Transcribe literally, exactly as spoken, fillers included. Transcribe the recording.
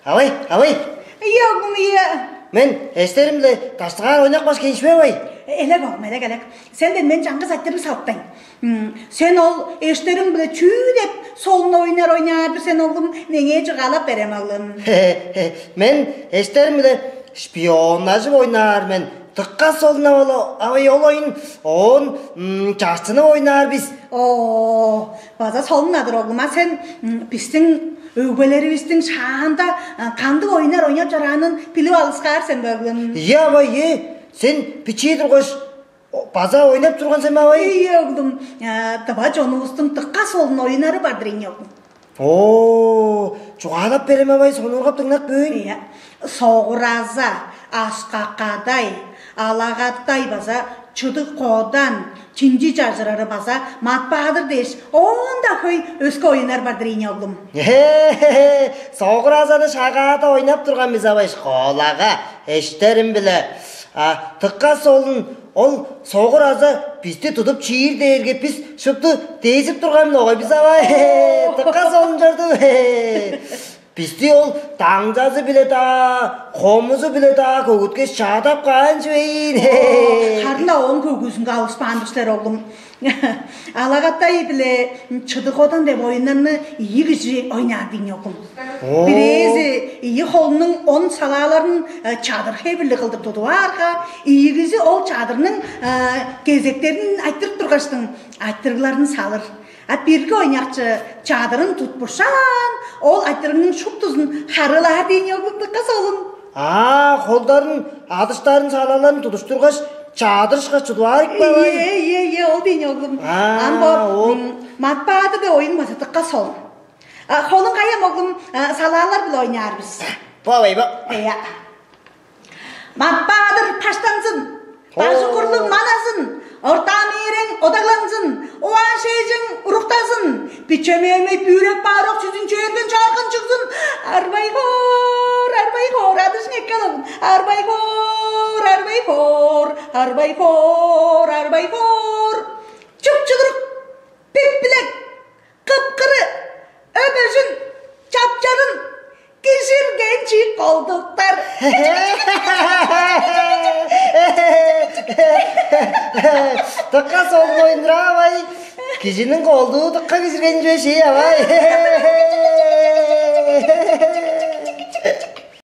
Авай, авай, Ийе, оглум, ийе. Мен эштерим-биле даштыгаар ойнап каш кенишпей, авай. Элек, оглум, элек, элек. Сенден мен чаңгыс айтырыг салыптайн. М, Сен ол эштериң-биле чүү деп солун ойнар ойнаар-дыр сен, оглум? Меңээ чугаалап берем, оглум. Мен эштерим-биле шпионнажып ойнаар мен. Дыка солун-на ол, авай, ол оюн. Оон м, чарчынып ойнаар бис. О, база солун-на-дыр, оглум. А сен м, бистиң өгбелеривистиң шаанда а, кандыг оюннар ойнап чораанын билип алыксаар сен бе, оглум? Ийе, авай, ийе. Сен бичии тургаш, о, база ойнап турган сен бе, авай? Ийе, оглум. А, Тыва чонувустуң дыка солун оюннары бар-дыр ийин, оглум. О, чугаалап берем, авай, сонуургап дыңнап көйн. Ийе. Согур-аза, ашка-кадай, ала-кадай база чыдыг-кодан, чинчи чажырары база мат-баадыр дээш, оон-даа хөй өске оюннар бар-дыр ийин, оглум. Э, Согур-азаны шагаада ойнап турган бис, авай, школага эштерим-биле. А, дыка солун, ол Согур-аза бисти тудуп чиир дээрге, бис шупту дезип турган болгай бис, авай. Дыка солун чорду. Бисти ол даңзазы-биле-даа, хомузу-биле-даа көгүткеш, чадап каан чүве ийин. Харын-даа ооң көгүзүнге алышпаан-дыр силер, оглум. Ала-кадай биле чыдыг-кодан деп оюннарны ийи кижи ойнаар-дыр ийин, оглум. О. Бирээзи ийи холунуң он салааларын э, чадыр хевирлиг кылдыр тудуп аарга, ийигизи ол чадырның э, кезектерин айтырып тургаштың, айтырыгларын салыр. А бирги ойнакчы чадырын тутпушаан, ол айтырыгның шуптузун харыылаар-дыр ийин, оглум, дыка солун. А, холдарын, адыштарын, салааларын тудуштургаш, чадыр ышкаш тудуп аар ийик бе, авай? Ийе, ийе, ийе, ол-дур ийин, оглум. А, Ам бо ол. м, мат-баады деп оюн база дыка солун. А, холун кайыын, оглум, а, салаалар-биле ойнаар бис. Бо, авай, бо. Ийе. Мат-баадыр баштанзын, бажы-курлуг маназын, ортаа-мээрең одагланзын, оваа-шээжиң уруктазын, биче-мөмей бүүреп баар ок чүзүн чөөрген чаарган чыгзын. Арбай-хоор, арбай-хоор, адыжың эккеловун. Арбай-хоор, арбай-хоор, арбай-хоор, арбай-хоор. Чуп-чудурук, пип-билек, кып-кыры, өбежин, чапчарын, кижиргенчи колдуктар. Дыка солун оюн-дур, авай. Кижиниң колдуу дыка кижирген чүве шей, авай.